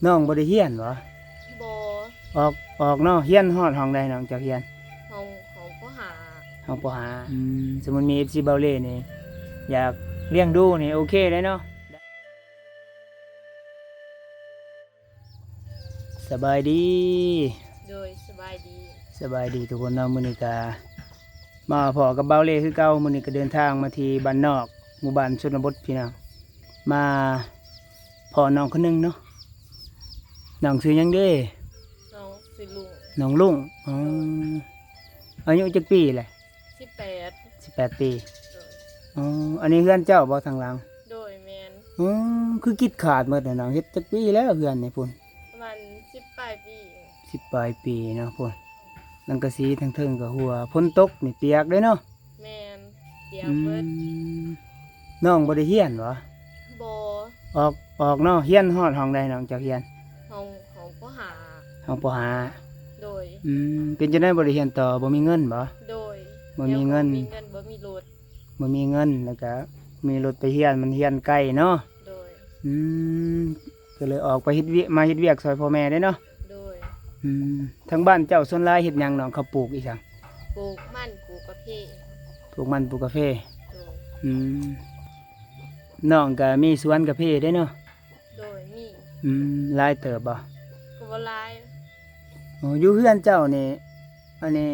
ນ້ອງບໍ່ໄດ້ຮຽນບໍ? ບໍ່. ອອກ ອອກເນາະ. ຮຽນຮອດຫ້ອງໃດນ້ອງເຈົ້າຮຽນ? ຫ້ອງ ຫ້ອງ ປ.ຫ້າ. ຫ້ອງ ປ.ຫ້າ. ອືມ ສົມມຸດມີເອັຟຊີບ່າວເລ່ນີ້ ຢາກລ້ຽງດູນີ້ໂອເຄເດ້ເນາະ. ສະບາຍດີ. ໂດຍ ສະບາຍດີ. ສະບາຍດີທຸກຄົນເນາະ. ມື້ນີ້ກະມາພໍ້ກັບບ່າວເລ່ຄືເກົ່າ. ມື້ນີ້ກະເດີນທາງມາທີ່ບ້ານນອກ ໝູ່ບ້ານຊົນນະບົດພີ່ນ້ອງ. ມາພໍ້ນ້ອງຄົນໜຶ່ງເນາະ. ນ້ອງຊື່ຫຍັງເດ? ນ້ອງຊື່ລຸງ. ນ້ອງລຸງ. ອໍ ອາຍຸຈັກປີແຫຼະ? ສິບແປດ. ສິບແປດປີ. ໂດຍ. ອໍ ອັນນີ້ເຮືອນເຈົ້າບໍ່ທາງຫຼັງ? ໂດຍ ແມ່ນ. ອໍ ຄືກິດຂາດໝົດແລ້ວນ້ອງ. ເຮັດຈັກປີແລ້ວເຮືອນນີ້ພຸ້ນ? ປະມານສິບປາຍປີ. ສິບປາຍປີເນາະພຸ້ນ. ສັງກະສີທາງເທິງກໍຮົ່ວ. ຝົນຕົກນີ້ປຽກເດ້ເນາະ? ແມ່ນ. ປຽກເບິດ. ອືມ ນ້ອງບໍ່ໄດ້ຮຽນບໍ? ບໍ່. ອອກ ອອກເນາະ. ຮຽນຮອດຫ້ອງໃດນ້ອງເຈົ້າຮຽນ? ຫ້ອງ ຫ້ອງ ປ.ຫ້າ. ຫ້ອງ ປ.ຫ້າ. ໂດຍ. ອືມ ເປັນຈັ່ງໃດບໍ່ໄດ້ຮຽນຕໍ່? ບໍ່ມີເງິນບໍ? ໂດຍ. ບໍ່ມີເງິນ. ບໍ່ມີເງິນ ບໍ່ມີລົດ. ບໍ່ມີເງິນ ແລ້ວກະມີລົດໄປຮຽນ ມັນຮຽນໄກເນາະ? ໂດຍ. ອືມ ກໍເລີຍອອກໄປເຮັດວຽກ ມາເຮັດວຽກຊ່ອຍພໍ່ແມ່ເດ້ເນາະ? ໂດຍ. ອືມ ທາງບ້ານເຈົ້າສ່ວນຫຼາຍເຮັດຫຍັງນ້ອງ? ເຂົາປູກອີ່ຫຍັງ? ປູກມັນ ປູກກາເຟ. ປູກມັນ ປູກກາເຟ. ໂດຍ. ອືມ ນ້ອງກໍມີສວນກາເຟເດ້ເນາະ? ໂດຍ ມີ. ອືມ ຫຼາຍເຕີບບໍ່? ກໍບໍ່ຫຼາຍ. ໂອ້ ຢູ່ເຮືອນເຈົ້ານີ້ ອັນນີ້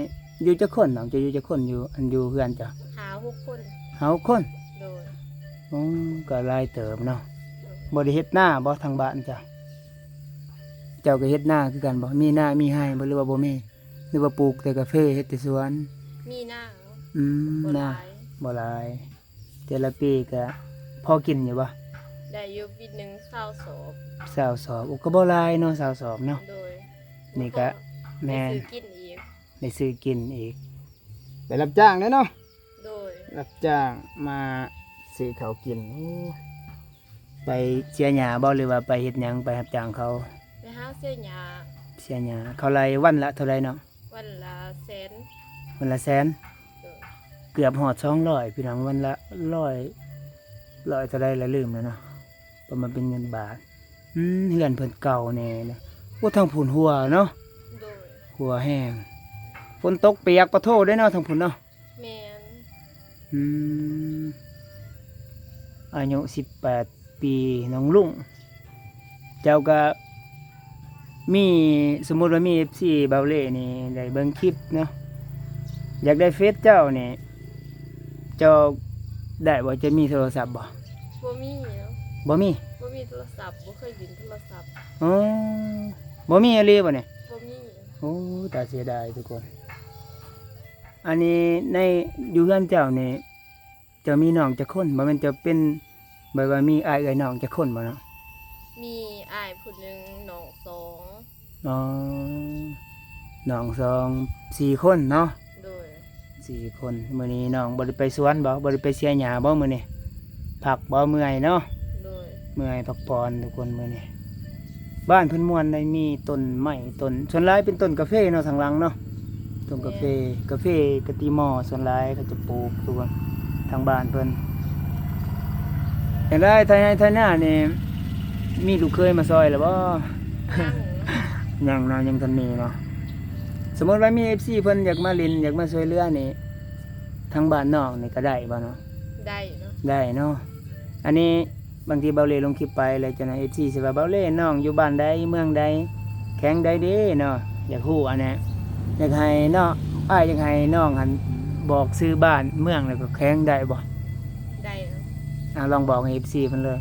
ຢູ່ຈັກຄົນນ້ອງ? ເຈົ້າຢູ່ຈັກຄົນ ຢູ່ ອັນຢູ່ເຮືອນເຈົ້າ? ຫ້າຫົກຄົນ. ຫ້າຫົກຄົນ? ໂດຍ. ໂອ້ ກໍຫຼາຍເຕີບເນາະ. ໂດຍ. ບໍ່ໄດ້ເຮັດນາບໍ່ທາງບ້ານເຈົ້າ? ເຈົ້າກໍເຮັດນາຄືກັນບໍ່? ມີນາມີໄຮ່ບໍ່ ຫຼືວ່າບໍ່ມີ? ຫຼືວ່າປູກແຕ່ກາເຟ ເຮັດແຕ່ສວນ? ມີນາ. ອືມ ບໍ່ຫຼາຍ ນາ ບໍ່ຫຼາຍ. ແຕ່ລະປີກະພໍກິນຢູ່ບໍ່? ໄດ້ຢູ່ ປີໜຶ່ງຊາວສອບ. ຊາວສອບ. ໂອ້ ກໍບໍ່ຫຼາຍເນາະ ຊາວສອບເນາະ. ໂດຍ. ນີ້ກະ ບໍ່ພໍ ແມ່ນ ໄດ້ຊື້ກິນອີກ. ໄດ້ຊື້ກິນອີກ. ໄປຮັບຈ້າງເດ້ເນາະ? ໂດຍ. ຮັບຈ້າງມາຊື້ເຂົ້າກິນ. ໂອ້ ໄປເສຍຫຍ້າບໍ່ ຫຼືວ່າໄປເຮັດຫຍັງ ໄປຮັບຈ້າງເຂົາ? ໄປຫາເສຍຫຍ້າ. ເສຍຫຍ້າ. ເຂົາໄລ່ວັນລະເທົ່າໃດນ້ອງ? ວັນລະແສນ. ວັນລະແສນ? ໂດຍ. ເກືອບຮອດສອງຮ້ອຍພີ່ນ້ອງ ວັນລະຮ້ອຍ ຮ້ອຍເທົ່າໃດລະລືມແລ້ວເນາະ ປະມານເປັນເງິນບາດ. ອືມ ເຮືອນເພິ່ນເກົ່າແນ່ເນາະ. ໂອ້ ທາງພຸ້ນຮົ່ວເນາະ? ໂດຍ. ຮົ່ວແຮງ. ຝົນຕົກປຽກປະໂທເດ້ເນາະ ທາງພຸ້ນເນາະ? ແມ່ນ. ອືມ ອາຍຸສິບແປດປີ ນ້ອງລຸງ. ເຈົ້າກະມີ ສົມມຸດວ່າມີເອັຟຊີບ່າວເລ່ນີ້ໄດ້ເບິ່ງຄລິບເນາະ ຢາກໄດ້ເຟສເຈົ້ານີ້ ເຈົ້າໄດ້ບໍ່? ເຈົ້າມີໂທລະສັບບໍ່? ບໍ່ມີ. ບໍ່ມີ? ບໍ່ມີໂທລະສັບ ບໍ່ເຄີຍຫຼິ້ນໂທລະສັບ. ອໍ ບໍ່ມີອີ່ຫຼີບໍ່ນີ້? ບໍ່ມີ. ໂອ້ ຕາເສຍດາຍທຸກຄົນ. ອັນນີ້ໃນ ຢູ່ເຮືອນເຈົ້ານີ້ ເຈົ້າມີນ້ອງຈັກຄົນ? ບໍ່ແມ່ນເຈົ້າເປັນ ແບບວ່າມີອ້າຍເອື້ອຍນ້ອງຈັກຄົນບໍ່ເນາະ? ມີອ້າຍຜູ້ໜຶ່ງ ນ້ອງສອງ. ອໍ ນ້ອງສອງ ສີ່ຄົນເນາະ? ໂດຍ. ສີ່ຄົນ. ມື້ນີ້ນ້ອງບໍ່ໄດ້ໄປສວນບໍ່? ບໍ່ໄດ້ໄປເສຍຫຍ້າບໍ່ມື້ນີ້? ພັກບໍ່? ເມື່ອຍເນາະ? ໂດຍ. ເມື່ອຍ ພັກຜ່ອນທຸກຄົນມື້ນີ້. ບ້ານເພິ່ນມ່ວນໄດ໋ ມີຕົ້ນໄມ້ຕົ້ນ ສ່ວນຫຼາຍເປັນຕົ້ນກາເຟເນາະ ທາງຫຼັງເນາະ ຕົ້ນກາເຟ. ແມ່ນ. ກາເຟກະຕິມໍ ສ່ວນຫຼາຍເຂົາຈະປູກ ທຸກຄົນ ທາງບ້ານເພິ່ນ. ຈັ່ງໃດ ໄຖໄຮ່ໄຖນານີ້ ມີລູກເຂີຍມາຊ່ອຍແລ້ວບໍ່? ຍັງ. ຍັງເນາະ ຍັງທັນມີເນາະ. ສົມມຸດວ່າມີເອັຟຊີເພິ່ນຢາກມາຫຼິ້ນ ຢາກມາຊ່ວຍເຫຼືອນີ້ ທາງບ້ານນ້ອງນີ້ກະໄດ້ບໍ່ເນາະ? ໄດ້ເນາະ. ໄດ້ເນາະ. ອັນນີ້ ບາງທີບ່າວເລ່ລົງຄລິບໄປແລ້ວ ເຈົ້າໜ້າເອັຟຊີຊິວ່າ ບ່າວເລ່ ນ້ອງຢູ່ບ້ານໃດ ເມືອງໃດ ແຂວງໃດເດ້ເນາະ? ຢາກຮູ້ອັນນີ້ ຢາກໃຫ້ນ້ອງ ອ້າຍຢາກໃຫ້ນ້ອງຫັ້ນ ບອກຊື່ບ້ານເມືອງ ແລ້ວກໍແຂວງໄດ້ບໍ່? ໄດ້ເນາະ. ອາ ລອງບອກໃຫ້ເອັຟຊີເພິ່ນເລີຍ.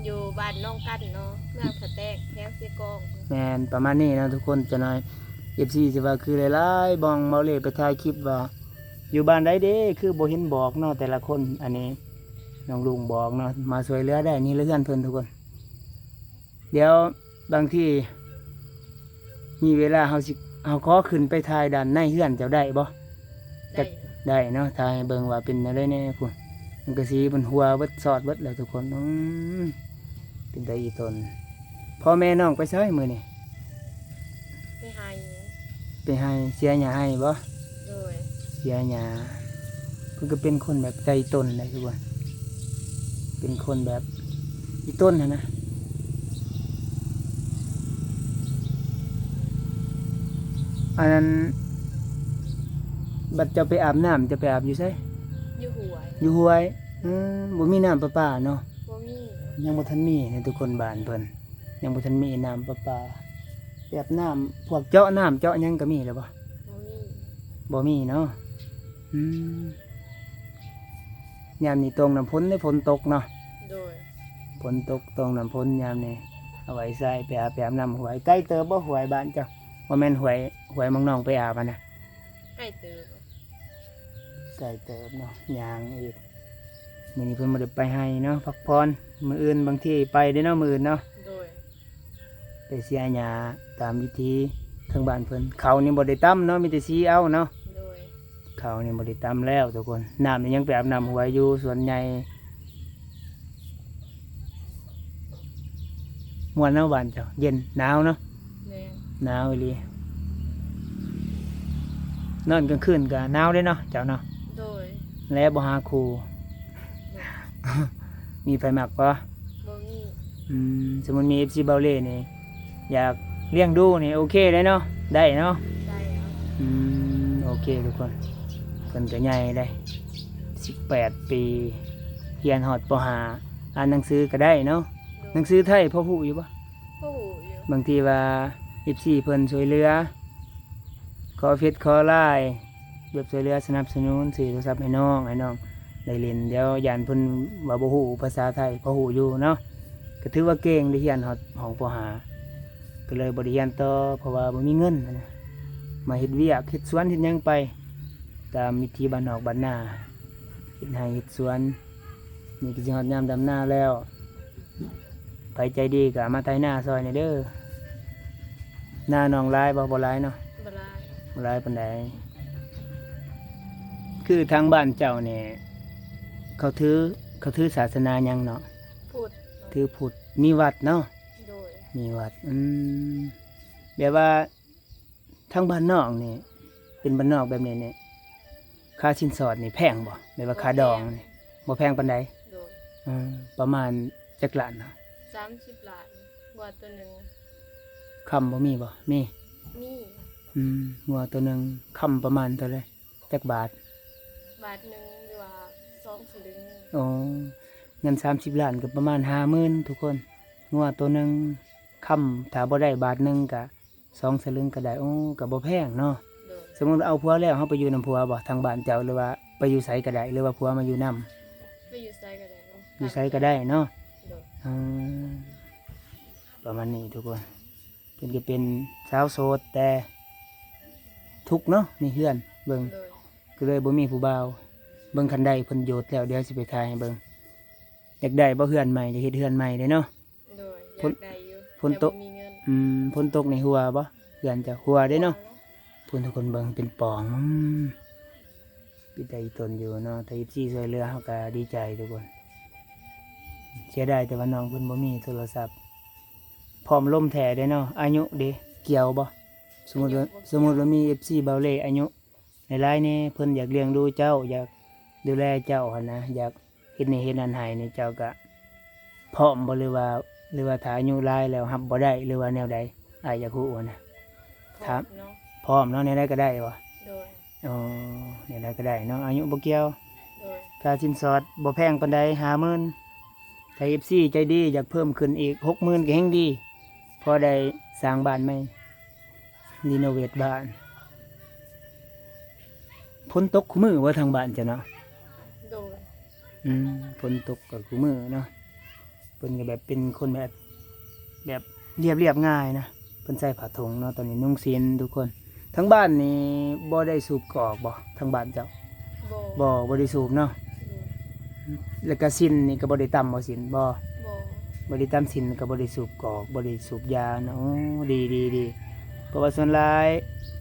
ຢູ່ບ້ານໜອງກັນເນາະ ເມືອງທ່າແຕກ ແຂວງເຊກອງ. ແມ່ນ ປະມານນີ້ເນາະທຸກຄົນ. ເຈົ້າໜ້າເອັຟຊີຊິວ່າຄືຫຼາຍໆ ບ່ອນບ່າວເລ່ໄປຖ່າຍຄລິບວ່າ ຢູ່ບ້ານໃດເດ້ ຄືບໍ່ເຫັນບອກເນາະ ແຕ່ລະຄົນ. ອັນນີ້ນ້ອງລຸງບອກເນາະ ມາຊ່ວຍເຫຼືອໄດ້. ນີ້ລະເຮືອນເພິ່ນທຸກຄົນ. ດຽວບາງທີມີເວລາເຮົາຊິ ເຮົາຂໍຂຶ້ນໄປຖ່າຍດ້ານໃນເຮືອນເຈົ້າໄດ້ບໍ່? ໄດ້. ໄດ້ເນາະ. ຖ່າຍໃຫ້ເບິ່ງວ່າເປັນແນວໃດແດ່ພຸ້ນ. ສັງກະສີມັນຮົ່ວເບິດ ຊອດເບິດແລ້ວທຸກຄົນ. ອືມ ເປັນຕາອີ່ຕົນ. ພໍ່ແມ່ນ້ອງໄປໃສມື້ນີ້? ໄປໄຮ່. ໄປໄຮ່ ເສຍຫຍ້າໄຮ່ບໍ່? ໂດຍ. ເສຍຫຍ້າ. ເພິ່ນກໍເປັນຄົນແບບໃຈຕົນໄດ໋ ຄືວ່າເປັນຄົນແບບອີ່ຕົນຫັ້ນນະ. ອັນນັ້ນ ບັດເຈົ້າໄປອາບນ້ຳ ເຈົ້າໄປອາບຢູ່ໃສ? ຢູ່ຫ້ວຍ. ຢູ່ຫ້ວຍ. ອືມ ບໍ່ມີນ້ຳປະປາເນາະ? ບໍ່ມີ. ຍັງບໍ່ທັນມີໃນທຸກຄົນບ້ານເພິ່ນ ຍັງບໍ່ທັນມີນ້ຳປະປາ. ແບບນ້ຳ ພວກເຈາະນ້ຳເຈາະຫຍັງກໍມີແລ້ວບໍ່? ບໍ່ມີ. ບໍ່ມີເນາະ. ອືມ ຍາມນີ້ຕົງນ້ຳຝົນເດ້ ຝົນຕົກເນາະ? ໂດຍ. ຝົນຕົກ ຕົງນ້ຳຝົນຍາມນີ້ ເອົາໄວ້ໃຊ້ ໄປອາບ ໄປອາບນ້ຳຫ້ວຍ. ໄກເຕີບບໍ່ ຫ້ວຍບ້ານເຈົ້າ? ບໍ່ແມ່ນຫ້ວຍ ຫ້ວຍໝອງນ້ອງໄປອາບຫັ້ນນະ? ໄກເຕີບ. ໄກເຕີບເນາະ ຍ່າງອີກ. ມື້ນີ້ເພິ່ນບໍ່ໄດ້ໄປໄຮ່ເນາະ ພັກຜ່ອນ. ມື້ອື່ນບາງທີໄປເດ້ເນາະ ມື້ອື່ນເນາະ. ໂດຍ. ໄປເສຍຫຍ້າຕາມວິທີທາງບ້ານເພິ່ນ. ເຂົ້ານີ້ບໍ່ໄດ້ຕຳເນາະ ມີແຕ່ສີເອົາເນາະ. ໂດຍ. ເຂົ້ານີ້ບໍ່ໄດ້ຕຳແລ້ວທຸກຄົນ. ນ້ຳນີ້ຍັງໄປອາບນ້ຳຫ້ວຍຢູ່ ສ່ວນໃຫຍ່. ມ່ວນເນາະບ້ານເຈົ້າ ເຢັນ ໜາວເນາະ. ແມ່ນ. ໜາວອີ່ຫຼີ. ນອນກາງຄືນກໍໜາວເດ້ເນາະ ເຈົ້າເນາະ. ໂດຍ. ແລະບໍ່ຫາຄູ່ ໂດຍ. ມີໃຜມັກບໍ່? ບໍ່ມີ. ອືມ ສົມມຸດມີເອັຟຊີເບົາເລ່ນີ້ ຢາກລ້ຽງດູນີ້ ໂອເຄເດ້ເນາະ ໄດ້ເນາະ. ໄດ້. ອືມ ໂອເຄທຸກຄົນ. ເພິ່ນກໍໃຫຍ່ເດ້ ສິບແປດປີ ຮຽນຮອດ ປໍຫ້າ ອ່ານໜັງສືກໍໄດ້ເນາະ. ໂດຍ. ໜັງສືໄທພໍຮູ້ຢູ່ບໍ່? ພໍຮູ້ຢູ່. ບາງທີວ່າເອັຟຊີເພິ່ນຊ່ວຍເຫຼືອ ຂໍເຟສຂໍລາຍ ແບບຊ່ວຍເຫຼືອສະໜັບສະໜູນ ຊື້ໂທລະສັບໃຫ້ນ້ອງ ໃຫ້ນ້ອງໄດ້ຫຼິ້ນ. ດຽວຢ້ານເພິ່ນວ່າບໍ່ຮູ້ພາສາໄທ ພໍຮູ້ຢູ່ເນາະ. ກໍຖືວ່າເກັ່ງ ໄດ້ຮຽນຮອດຫ້ອງ ປໍຫ້າ ກໍເລີຍບໍ່ໄດ້ຮຽນຕໍ່ ເພາະວ່າບໍ່ມີເງິນນະ. ມາເຮັດວຽກ ເຮັດສວນ ເຮັດຫຍັງໄປ ຕາມວິຖີບ້ານນອກບ້ານນາ ເຮັດໄຮ່ເຮັດສວນ. ນີ້ກໍຊິຮອດຍາມດຳນາແລ້ວ. ໃຜໃຈດີກໍມາໄຖນາຊ່ອຍແດ່ເດີ. ນານ້ອງຫຼາຍບໍ່? ບໍ່ຫຼາຍເນາະ. ບໍ່ຫຼາຍ. ບໍ່ຫຼາຍປານໃດ. ຄືທາງບ້ານເຈົ້ານີ້ ເຂົາຖື ເຂົາຖືສາສະໜາຫຍັງເນາະ? ພຸດ. ຖືພຸດ. ມີວັດເນາະ? ໂດຍ. ມີວັດ. ອືມ ແບບວ່າ ທາງບ້ານນອກນີ້ ເປັນບ້ານນອກແບບນີ້ນີ້ ຄ່າສິນສອດນີ້ແພງບໍ່? ແບບວ່າຄ່າດອງນີ້ ບໍ່ແພງປານໃດ? ໂດຍ. ເອີ ປະມານຈັກລ້ານນະ? ສາມສິບລ້ານ. ງົວໂຕໜຶ່ງ. ຄຳບໍ່ມີບໍ່? ມີ. ມີ. ອືມ ງົວໂຕໜຶ່ງ ຄຳປະມານເທົ່າໃດ? ຈັກບາດ? ບາດໜຶ່ງ ຫຼືວ່າສອງສະລຶງ. ອໍ ເງິນສາມສິບລ້ານກໍປະມານຫ້າໝື່ນທຸກຄົນ. ງົວໂຕໜຶ່ງ ຄຳ ຖ້າບໍ່ໄດ້ບາດໜຶ່ງກະ ສອງສະລຶງກໍໄດ້. ໂອ້ ກໍບໍ່ແພງເນາະ. ໂດຍ. ສົມມຸດວ່າເອົາຜົວແລ້ວ ເຮົາໄປຢູ່ນຳຜົວບໍ່ ທາງບ້ານເຈົ້າ ຫຼືວ່າໄປຢູ່ໃສກໍໄດ້ ຫຼືວ່າຜົວມາຢູ່ນຳ? ໄປຢູ່ໃສກໍໄດ້ເນາະ. ຢູ່ໃສກໍໄດ້ເນາະ. ໂດຍ. ອືມ ປະມານນີ້ທຸກຄົນ. ເພິ່ນກໍເປັນສາວໂສດ ແຕ່ທຸກເນາະໃນເຮືອນ ເບິ່ງ. ໂດຍ. ກໍເລີຍບໍ່ມີຜູ້ບ່າວ. ເບິ່ງຄັນໃດເພິ່ນໂຍດແລ້ວ ດຽວຊິໄປຖ່າຍໃຫ້ເບິ່ງ. ຢາກໄດ້ບໍ່ເຮືອນໃໝ່? ຢາກເຮັດເຮືອນໃໝ່ເດ້ເນາະ. ໂດຍ. ຝົນ ຢາກໄດ້ຢູ່ ຝົນຕົກ ແຕ່ບໍ່ມີເງິນ. ອືມ ຝົນຕົກນີ້ຮົ່ວບໍ່ ເຮືອນເຈົ້າ? ຮົ່ວເດ້ເນາະ. ຮົ່ວ. ພຸ້ນ ທຸກຄົນເບິ່ງເປັນປ່ອງ. ອືມ ເປັນຕາອີ່ຕົນຢູ່ເນາະ. ຖ້າເອັຟຊີຊ່ວຍເຫຼືອເຮົາກໍດີໃຈທຸກຄົນ. ເສຍດາຍແຕ່ວ່ານ້ອງເພິ່ນບໍ່ມີໂທລະສັບ. ພ້ອມລົມແທ້ເດ້ເນາະ. ອາຍຸເດ ກ່ຽວບໍ່? ສົມມຸດວ່າ ອາຍຸບໍ່ກ່ຽວ. ສົມມຸດວ່າມີເອັຟຊີເບົາເລ່ ອາຍຸ ຫຼາຍໆແດ່ ເພິ່ນຢາກລ້ຽງດູເຈົ້າ ຢາກດູແລເຈົ້າຫັ້ນນະ ຢາກເຮັດນີ້ເຮັດນັ້ນໃຫ້ນີ້ ເຈົ້າກະພ້ອມບໍ່ ຫຼືວ່າ ຫຼືວ່າຖ້າອາຍຸຫຼາຍແລ້ວຮັບບໍ່ໄດ້ ຫຼືວ່າແນວໃດ? ອ້າຍຢາກຮູ້ຫັ້ນນະ. ຖ້າ ພ້ອມເນາະ. ພ້ອມເນາະ ແນວໃດກໍໄດ້ບໍ່? ໂດຍ. ອໍ ແນວໃດກໍໄດ້ເນາະ ອາຍຸບໍ່ກ່ຽວ. ໂດຍ. ຄ່າສິນສອດບໍ່ແພງປານໃດ ຫ້າໝື່ນ. ຖ້າເອັຟຊີໃຈດີຢາກເພີ່ມຂຶ້ນອີກຫົກໝື່ນກໍແຮ່ງດີ ພໍໄດ້ສ້າງບ້ານໃໝ່ ຣີໂນເວດບ້ານ. ຝົນຕົກຄູ່ມື້ບໍ່ທາງບ້ານເຈົ້າເນາະ? ໂດຍ. ອືມ ຝົນຕົກກໍຄູ່ມື້ເນາະ. ເພິ່ນກໍແບບເປັນຄົນແບບ ແບບລຽບໆງ່າຍນະ. ເພິ່ນໃສ່ຜ້າຖົງເນາະ ຕອນນີ້ນຸ່ງສິ້ນທຸກຄົນ. ທາງບ້ານນີ້ບໍ່ໄດ້ສູບກອກບໍ່ ທາງບ້ານເຈົ້າ? ບໍ່ ບໍ່ ບໍ່ໄດ້ສູບເນາະ. ໂດຍ. ແລ້ວກະສິນນີ້ກໍບໍ່ໄດ້ຕຳບໍ່ ສິນ? ບໍ່ ບໍ່ ບໍ່ໄດ້ຕຳສິນ ກໍບໍ່ໄດ້ສູບກອກ ບໍ່ໄດ້ສູບຢາເນາະ. ໂອ້ ດີ ດີ ດີ. ເພາະວ່າສ່ວນຫຼາຍ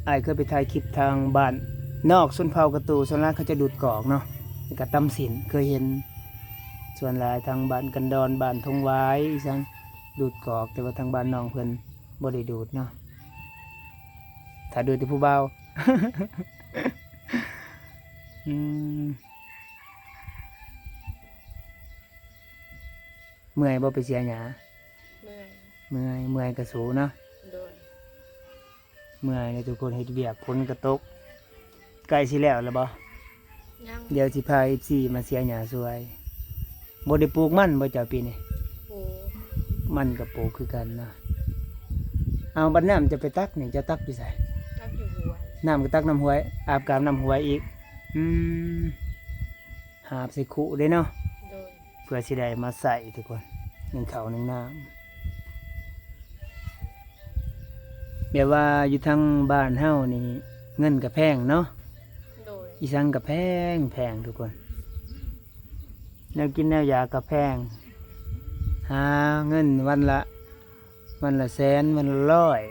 ອ້າຍເຄີຍໄປຖ່າຍຄລິບທາງບ້ານນອກຊົນເຜົ່າກະຕູ ສ່ວນຫຼາຍເຂົາຈະດູດກອກເນາະ ແລ້ວກະຕຳສິນ ເຄີຍເຫັນ. ສ່ວນຫຼາຍທາງບ້ານກັນດອນ ບ້ານທົ່ງຫວາຍ ອີ່ຫຍັງ ດູດກອກ ແຕ່ວ່າທາງບ້ານນ້ອງເພິ່ນ ບໍ່ໄດ້ດູດເນາະ ຖ້າດູດແຕ່ຜູ້ບ່າວ. ອືມ ເມື່ອຍບໍ່ໄປເສຍຫຍ້າ? ເມື່ອຍ ເມື່ອຍ ເມື່ອຍກະສູ້ເນາະ. ໂດຍ. ເມື່ອຍເດ້ທຸກຄົນ ເຮັດວຽກ ຝົນກໍຕົກ ໃກ້ຊິແລ້ວແລ້ວບໍ່? ຍັງ ດຽວຊິພາເອັຟຊີມາເສຍຫຍ້າຊ່ວຍ. ບໍ່ໄດ້ປູກມັນບໍ່ເຈົ້າປີນີ້? ປູກ ມັນກໍປູກຄືກັນເນາະ. ເອົາ ບັດນ້ຳຈະໄປຕັກນີ້ ເຈົ້າຕັກຢູ່ໃສ? ຕັກຢູ່ຫ້ວຍ. ນ້ຳກໍຕັກນ້ຳຫ້ວຍ ອາບກາບນ້ຳຫ້ວຍອີກ. ອືມ ຫາບໃສ່ຄຸເດ້ເນາະ. ໂດຍ ເພື່ອຊິໄດ້ມາໃຊ້ທຸກຄົນ ໜຶ່ງເຂົ້າໜຶ່ງນ້ຳ. ແບບວ່າຢູ່ທາງບ້ານເຮົານີ້ເງິນກໍແພງເນາະ. ໂດຍ ອີ່ຫຍັງກໍແພງໆ ທຸກຄົນ ແນວກິນແນວຢາກກໍແພງ ຫາເງິນວັນລະ ວັນລະແສນ ວັນລະຮ້ອຍ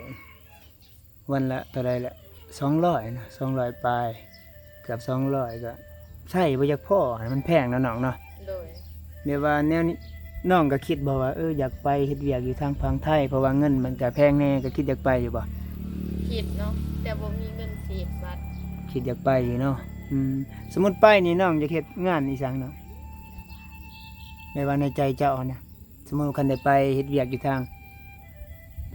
ວັນລະເທົ່າໃດລະ ສອງຮ້ອຍນະ ສອງຮ້ອຍປາຍ ເກືອບສອງຮ້ອຍ ກໍໃຊ້ບໍ່ຢາກພໍ ມັນແພງເນາະນ້ອງເນາະ. ໂດຍ ແບບວ່າແນວນີ້ ນ້ອງກໍຄິດບໍ່ວ່າ ເອີ ຢາກໄປເຮັດວຽກຢູ່ທາງຝັ່ງໄທ ເພາະວ່າເງິນມັນກໍແພງແດ່ ກໍຄິດຢາກໄປຢູ່ບໍ່? ຄິດເນາະ ແຕ່ບໍ່ມີເງິນຊື້ບັດ. ຄິດຢາກໄປຢູ່ເນາະ. ອືມ ສົມມຸດໄປນີ້ນ້ອງຢາກເຮັດງານອີ່ຫຍັງເນາະ? ແບບວ່າໃນໃຈເຈົ້າຫັ້ນນະ ສົມມຸດຄັນໄດ້ໄປເຮັດວຽກຢູ່ທາງ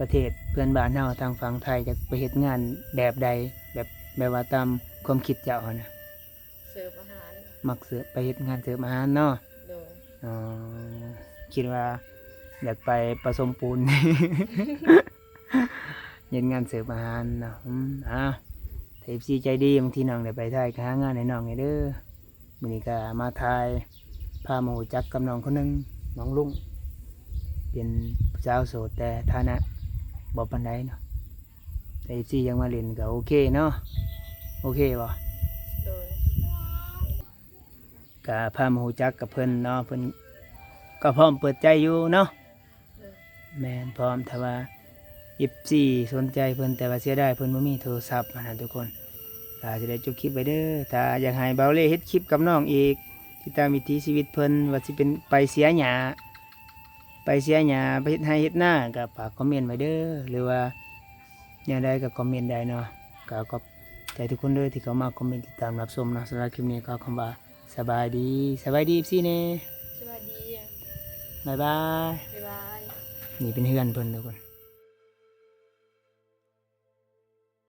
ປະເທດເພື່ອນບ້ານເຮົາ ທາງຝັ່ງໄທ ຢາກໄປເຮັດງານແບບໃດ? ແບບ ແບບວ່າຕາມຄວາມຄິດເຈົ້າຫັ້ນນະ. ເສີບອາຫານ. ມັກເສີບ ໄປເຮັດງານເສີບອາຫານເນາະ. ໂດຍ ອໍ ຄິດວ່າຢາກໄປປະສົມປູນ ເຮັດງານເສີບອາຫານເນາະ. ອືມ ເອົາ ຖ້າເອັຟຊີໃຈດີ ບາງທີນ້ອງໄດ້ໄປໄທ ກໍຫາງານໃຫ້ນ້ອງແດ່ເດີ. ມື້ນີ້ກໍມາຖ່າຍ ພາມາຮູ້ຈັກກັບນ້ອງຄົນໜຶ່ງ ນ້ອງລຸງ ເປັນສາວໂສດ ແຕ່ຖານະບໍ່ປານໃດເນາະ. ຖ້າເອັຟຊີຢາກມາຫຼິ້ນກໍໂອເຄເນາະ. ໂອເຄບໍ່? ໂດຍ ກະພາມາຮູ້ຈັກກັບເພິ່ນເນາະ ເພິ່ນກໍພ້ອມເປີດໃຈຢູ່ເນາະ. ໂດຍ ແມ່ນ ພ້ອມ ຖ້າວ່າເອັຟຊີສົນໃຈເພິ່ນ ແຕ່ວ່າເສຍດາຍເພິ່ນບໍ່ມີໂທລະສັບຫັ້ນນະທຸກຄົນ. ກໍຊິໄດ້ຈົບຄລິບໄວ້ເດີ. ຖ້າຢາກໃຫ້ບ່າວເລ່ເຮັດຄລິບກັບນ້ອງອີກ ຕິດຕາມວິຖີຊີວິດເພິ່ນ ວ່າຊິເປັນໄປເສຍຫຍ້າ ໄປເສຍຫຍ້າ ໄປເຮັດໄຮ່ເຮັດນາ ກໍຝາກຄອມເມັນໄວ້ເດີ ຫຼືວ່າແນວໃດກໍຄອມເມັນໄດ້ເນາະ. ກໍຂອບໃຈທຸກຄົນເດີທີ່ເຂົ້າມາຄອມເມັນຕິດຕາມຮັບຊົມເນາະ. ສຳລັບຄລິບນີ້ກໍຄຳວ່າສະບາຍດີ. ສະບາຍດີເອັຟຊີແດ່. ສະບາຍດີ. ບາຍບາຍ. ບາຍບາຍ. ນີ້ເປັນເຮືອນເພິ່ນທຸກຄົນ.